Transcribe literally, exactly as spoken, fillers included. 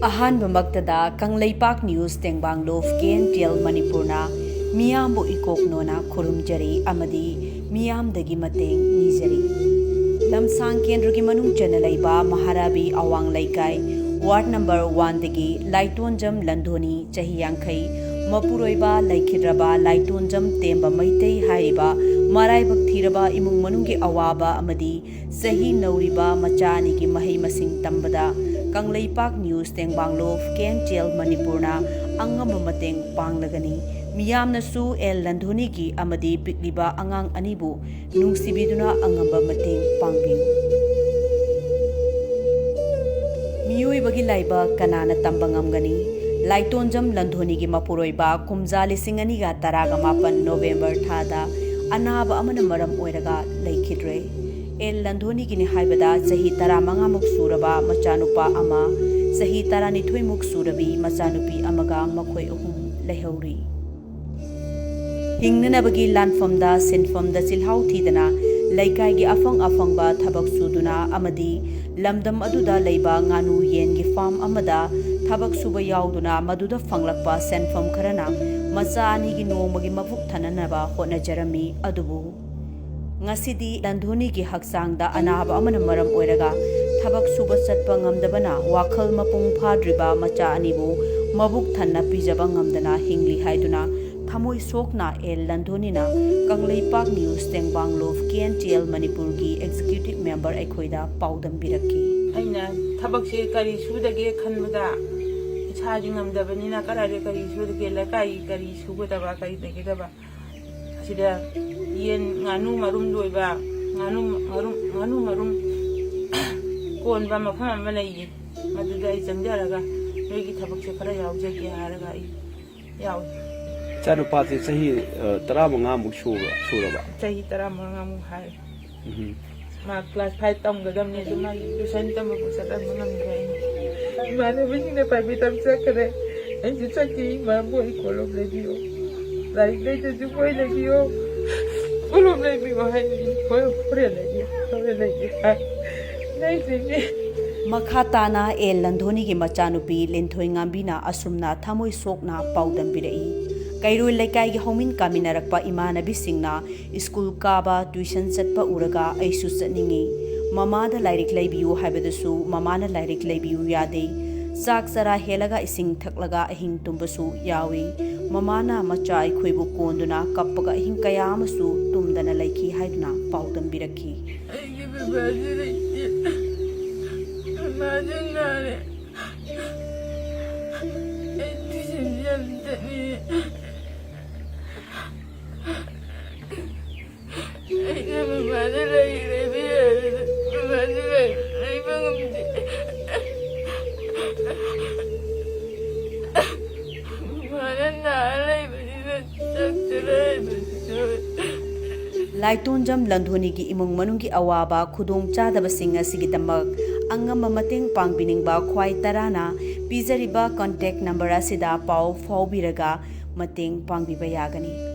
ꯑꯍꯥꯟꯕꯃꯛꯇꯗ Kangleipak news ꯇꯦꯡꯕꯥꯡꯂꯣꯐ K N T L ꯃꯅꯤꯄꯨꯔꯅ ꯃꯤꯌꯥꯝꯕꯨ ꯏꯀꯣꯛꯅꯣꯅ ꯈꯨꯔꯨꯝꯖꯔꯤ ꯑꯃꯗꯤ ꯃꯤꯌꯥꯝꯗꯒꯤ ꯃꯇꯦꯡ ꯅꯤꯖꯔꯤ꯫ ꯂꯝꯁꯥꯡ ꯀꯦꯟꯗ꯭ꯔꯒꯤ ꯃꯅꯨꯡ ꯆꯟꯅ ꯂꯩꯕ ꯃꯍꯥꯔꯥꯕꯤ ꯑꯋꯥꯡ ꯂꯩꯀꯥꯏ ꯋꯥꯔꯗ ꯅꯝꯕꯔ ꯋꯥꯟꯗꯒꯤ ꯂꯥꯏꯇꯣꯟꯖꯝ ꯂꯟꯙꯣꯅꯤ, ꯆꯍꯤ ꯌꯥꯡꯈꯩ, ꯃꯄꯨꯔꯣꯏꯕ ꯂꯩꯈꯤꯗ꯭ꯔꯕ ꯂꯥꯏꯇꯣꯟꯖꯝ ꯇꯦꯝꯕ ꯃꯩꯇꯩ ꯍꯥꯏꯔꯤꯕ ꯃꯔꯥꯏꯕꯛ ꯊꯤꯔꯕ ꯏꯃꯨꯡ ꯃꯅꯨꯡꯒꯤ ꯑꯋꯥꯕ ꯑꯃꯗꯤ ꯆꯍꯤ ꯅꯧꯔꯤꯕ ꯃꯆꯥ ꯑꯅꯤꯒꯤ ꯃꯍꯩ ꯃꯁꯤꯡ ꯇꯝꯕꯗ ꯀꯪꯂꯩꯄꯥꯛ ꯅ꯭ꯌꯨꯁ ꯇꯦꯡꯕꯥꯡꯂꯣꯐ ꯀꯦ ꯑꯦꯟ ꯇꯤ ꯑꯦꯜ ꯃꯅꯤꯄꯨꯔꯅ ꯑꯉꯝꯕ ꯃꯇꯦꯡ ꯄꯥꯡꯂꯒꯅꯤ꯫ ꯃꯤꯌꯥꯝꯅꯁꯨ ꯑꯦꯜ ꯂꯟꯙꯣꯅꯤꯒꯤ ꯑꯃꯗꯤ ꯄꯤꯛꯂꯤꯕ ꯑꯉꯥꯡ ꯑꯅꯤꯕꯨ ꯅꯨꯡꯁꯤꯕꯤꯗꯨꯅ ꯑꯉꯝꯕ ꯃꯇꯦꯡ ꯄꯥꯡꯕꯤꯌꯨ꯫ ꯃꯤꯑꯣꯏꯕꯒꯤ ꯂꯥꯏꯕꯛ ꯀꯅꯥꯅ ꯇꯝꯕ ꯉꯝꯒꯅꯤ? ꯂꯥꯏꯇꯣꯟꯖꯝ ꯂꯟꯙꯣꯅꯤꯒꯤ ꯃꯄꯨꯔꯣꯏꯕ ꯀꯨꯝꯖꯥ ꯂꯤꯁꯤꯡ ꯑꯅꯤꯒ ꯇꯔꯥꯒ ꯃꯥꯄꯟ ꯅꯣꯕꯦꯝꯕꯔ ꯊꯥꯗ ꯑꯅꯥꯕ ꯑꯃꯅ ꯃꯔꯝ ꯑꯣꯏꯔꯒ ꯂꯩꯈꯤꯗ꯭ꯔꯦ꯫ ꯑꯦꯜ ꯂꯟꯙꯣꯅꯤꯒꯤꯅꯤ ꯍꯥꯏꯕꯗ ꯆꯍꯤ ꯇꯔꯥꯃꯉꯥꯃꯨꯛ ꯁꯨꯔꯕ ꯃꯆꯥꯅꯨꯄꯥ ꯑꯃ, ꯆꯍꯤ ꯇꯔꯥꯅꯤꯊꯣꯏꯃꯨꯛ ꯁꯨꯔꯕꯤ ꯃꯆꯥꯅꯨꯄꯤ ꯑꯃꯒ ꯃꯈꯣꯏ ꯑꯍꯨꯝ ꯂꯩꯍꯧꯔꯤ꯫ ꯍꯤꯡꯅꯅꯕꯒꯤ ꯂꯥꯟꯐꯝꯗ ꯁꯤꯟꯐꯝꯗ ꯆꯤꯜꯍꯥꯎ ꯊꯤꯗꯅ ꯂꯩꯀꯥꯏꯒꯤ ꯑꯐꯪ ꯑꯐꯪꯕ ꯊꯕꯛ ꯁꯨꯗꯨꯅ ꯑꯃꯗꯤ ꯂꯝꯗꯝ ꯑꯗꯨꯗ ꯂꯩꯕ ꯉꯥꯅꯨ ꯌꯦꯟꯒꯤ ꯐꯥꯔꯝ ꯑꯃꯗ ꯊꯕꯛ ꯁꯨꯕ ꯌꯥꯎꯗꯨꯅ ꯃꯗꯨꯗ ꯐꯪꯂꯛꯄ ꯁꯦꯟꯐꯝ ꯈꯔꯅ ꯃꯆꯥ ꯑꯅꯤꯒꯤ ꯅꯣꯡꯃꯒꯤ ꯃꯕꯨꯛ ꯊꯟꯅꯅꯕ ꯍꯣꯠꯅꯖꯔꯝꯃꯤ꯫ ꯑꯗꯨꯕꯨ ꯉꯁꯤꯗꯤ ꯂꯟꯙꯣꯅꯤꯒꯤ ꯍꯛꯆꯥꯡꯗ ꯑꯅꯥꯕ ꯑꯃꯅ ꯃꯔꯝ ꯑꯣꯏꯔꯒ ꯊꯕꯛ ꯁꯨꯕ ꯆꯠꯄ ꯉꯝꯗꯕꯅ ꯋꯥꯈꯜ ꯃꯄꯨꯡ ꯐꯥꯗ꯭ꯔꯤꯕ ꯃꯆꯥ ꯑꯅꯤꯕꯨ ꯃꯕꯨꯛ ꯊꯟꯅ ꯄꯤꯖꯕ ꯉꯝꯗꯅ ꯍꯤꯡꯂꯤ ꯍꯥꯏꯗꯨꯅ ꯊꯃꯣꯏ ꯁꯣꯛꯅ ꯑꯦꯜ ꯂꯟꯙꯣꯅꯤꯅ ꯀꯪꯂꯩꯄꯥꯛ ꯅ꯭ꯌꯨꯁ ꯇꯦꯡꯕꯥꯡꯂꯣꯐ ꯀꯦ ꯑꯦꯟ ꯇꯤ ꯑꯦꯜ ꯃꯅꯤꯄꯨꯔꯒꯤ ꯑꯦꯛꯖꯤꯀ꯭ꯌꯨꯇꯤꯚ ꯃꯦꯝꯕꯔ ꯑꯩꯈꯣꯏꯗ ꯄꯥꯎꯗꯝꯕꯤꯔꯛꯈꯤ꯫ ꯑꯩꯅ ꯊꯕꯛꯁꯦ ꯀꯔꯤ ꯁꯨꯗꯒꯦ ꯈꯟꯕꯗ ꯏꯁꯥꯁꯤ ꯉꯝꯗꯕꯅꯤꯅ ꯀꯗꯥꯏꯗ ꯀꯔꯤ ꯁꯨꯗꯒꯦ, ꯂꯩꯀꯥꯏꯒꯤ ꯀꯔꯤ ꯁꯨꯒꯗꯕ, ꯀꯔꯤ ꯂꯩꯒꯗꯕ, ꯑꯁꯤꯗ ꯌꯦꯟ, ꯉꯥꯅꯨ ꯃꯔꯨꯝ ꯂꯣꯏꯕ, ꯉꯥꯅꯨ ꯃꯔꯨꯝ, ꯉꯥꯅꯨ ꯃꯔꯨꯝ ꯀꯣꯟꯕ ꯃꯐꯝ ꯑꯃ ꯂꯩꯌꯦ꯫ ꯃꯗꯨꯗ ꯑꯩ ꯆꯪꯖꯔꯒ ꯅꯣꯏꯒꯤ ꯊꯕꯛꯁꯦ ꯈꯔ ꯌꯥꯎꯖꯒꯦ ꯍꯥꯏꯔꯒ ꯑꯩ ꯌꯥꯎꯏ꯫ ꯏꯆꯥꯅꯨꯄꯥꯁꯦ ꯆꯍꯤ, ꯑ, ꯇꯔꯥꯃꯉꯥꯃꯨꯛ ꯁꯨꯕ-, ꯁꯨꯔꯕ? ꯆꯍꯤ ꯇꯔꯥꯃꯉꯥꯃꯨꯛ ꯍꯥꯏ꯫ ꯎꯝ꯫ ꯃꯥ class five ꯇꯝꯒꯗꯕꯅꯦ, ꯑꯗꯨ ꯃꯥꯒꯤ tuition ꯇꯝꯕꯕꯨ ꯆꯠꯍꯟꯕ ꯉꯝꯗ꯭ꯔꯦ ꯑꯩꯅ꯫ ꯏꯃꯥꯟꯅꯕꯁꯤꯡꯅ private ꯇꯝ ꯆꯠꯈ꯭ꯔꯦ, ꯑꯩꯁꯨ ꯆꯠꯈꯤ, ꯏꯃꯥꯕꯨ ꯑꯩ ꯀꯣꯜꯂꯣꯝ ꯂꯩꯕꯤꯌꯨ꯫ ꯂꯥꯏꯔꯤꯛ ꯂꯩꯇ꯭ꯔꯁꯨ ꯕꯣꯏ ꯂꯩꯕꯤꯌꯣ, ꯀꯣꯂꯣꯝ ꯂꯩꯕꯤꯌꯣ ꯍꯥꯏꯕꯅꯤ꯫ ꯍꯣꯏ, ꯍꯣꯔꯦꯟ ꯂꯩꯒꯦ, ꯍꯣꯔꯦꯟ ꯂꯩꯒꯦ ꯍꯥꯏ꯫ ꯂꯩꯇ꯭ꯔꯤꯅꯦ꯫ ꯃꯈꯥ ꯇꯥꯅ ꯑꯦꯜ ꯂꯟꯙꯣꯅꯤꯒꯤ ꯃꯆꯥꯅꯨꯄꯤ ꯂꯤꯟꯊꯣꯏꯉꯥꯝꯕꯤꯅ ꯑꯁꯨꯝꯅ ꯊꯃꯣꯏ ꯁꯣꯛꯅ ꯄꯥꯎꯗꯝꯕꯤꯔꯛꯏ꯫ ꯀꯩꯔꯣꯏ ꯂꯩꯀꯥꯏꯒꯤ ꯍꯧꯃꯤꯟ ꯀꯥꯃꯤꯟꯅꯔꯛꯄ ꯏꯃꯥꯟꯅꯕꯤꯁꯤꯡꯅ ꯁ꯭ꯀꯨꯜ ꯀꯥꯕ, ꯇ꯭ꯌꯨꯁꯟ ꯆꯠꯄ ꯎꯔꯒ ꯑꯩꯁꯨ ꯆꯠꯅꯤꯡꯏ꯫ ꯃꯃꯥꯗ ꯂꯥꯏꯔꯤꯛ ꯂꯩꯕꯤꯌꯨ ꯍꯥꯏꯕꯗꯁꯨ ꯃꯃꯥꯅ ꯂꯥꯏꯔꯤꯛ ꯂꯩꯕꯤꯌꯨ ꯌꯥꯗꯦ꯫ ꯆꯥꯛ ꯆꯔꯥ ꯍꯦꯜꯂꯒ ꯏꯁꯤꯡ ꯊꯛꯂꯒ ꯑꯍꯤꯡ ꯇꯨꯝꯕꯁꯨ ꯌꯥꯎꯏ꯫ ꯃꯃꯥꯅ ꯃꯆꯥ ꯑꯩꯈꯣꯏꯕꯨ ꯀꯣꯟꯗꯨꯅ ꯀꯞꯄꯒ ꯑꯍꯤꯡ ꯀꯌꯥ ꯑꯃꯁꯨ ꯇꯨꯝꯗꯅ ꯂꯩꯈꯤ ꯍꯥꯏꯗꯨꯅ ꯄꯥꯎꯗꯝꯕꯤꯔꯛꯈꯤ꯫ ꯑꯩꯒꯤ ꯕꯕꯥꯁꯨ ꯂꯩꯇꯦ, ꯃꯃꯥꯁꯨ ꯅꯥꯔꯦ꯫ ꯑꯩ ꯇ꯭ꯌꯨꯁꯟꯁꯨ ꯌꯥꯝ ꯆꯠꯅꯤꯡꯉꯦ꯫ ꯑꯩꯅ ꯃꯃꯥꯗ ꯂꯩ ꯂꯩꯕ ꯌꯥꯗꯅ ꯃꯃꯥꯗ ꯂꯩ ꯂꯩꯕ ꯉꯝꯗꯦ꯫ ꯃꯃꯥꯅ ꯅꯥꯔ ꯂꯩꯕꯅꯤꯅ ꯆꯥꯛ ꯆꯔꯥ ꯍꯦꯟꯕꯁꯨ ꯌꯥꯎꯋꯦ꯫ ꯂꯥꯏꯇꯣꯟꯖꯝ ꯂꯟꯙꯣꯅꯤꯒꯤ ꯏꯃꯨꯡ ꯃꯅꯨꯡꯒꯤ ꯑꯋꯥꯕ ꯈꯨꯗꯣꯡꯆꯥꯗꯕꯁꯤꯡ ꯑꯁꯤꯒꯤꯗꯃꯛ ꯑꯉꯝꯕ ꯃꯇꯦꯡ ꯄꯥꯡꯕꯤꯅꯤꯡꯕ ꯈ꯭ꯋꯥꯏ ꯇꯔꯥꯅ ꯄꯤꯖꯔꯤꯕ ꯀꯣꯟꯇꯦꯛ ꯅꯝꯕꯔ ꯑꯁꯤꯗ ꯄꯥꯎ ꯐꯥꯎꯕꯤꯔꯒ ꯃꯇꯦꯡ ꯄꯥꯡꯕꯤꯕ ꯌꯥꯒꯅꯤ꯫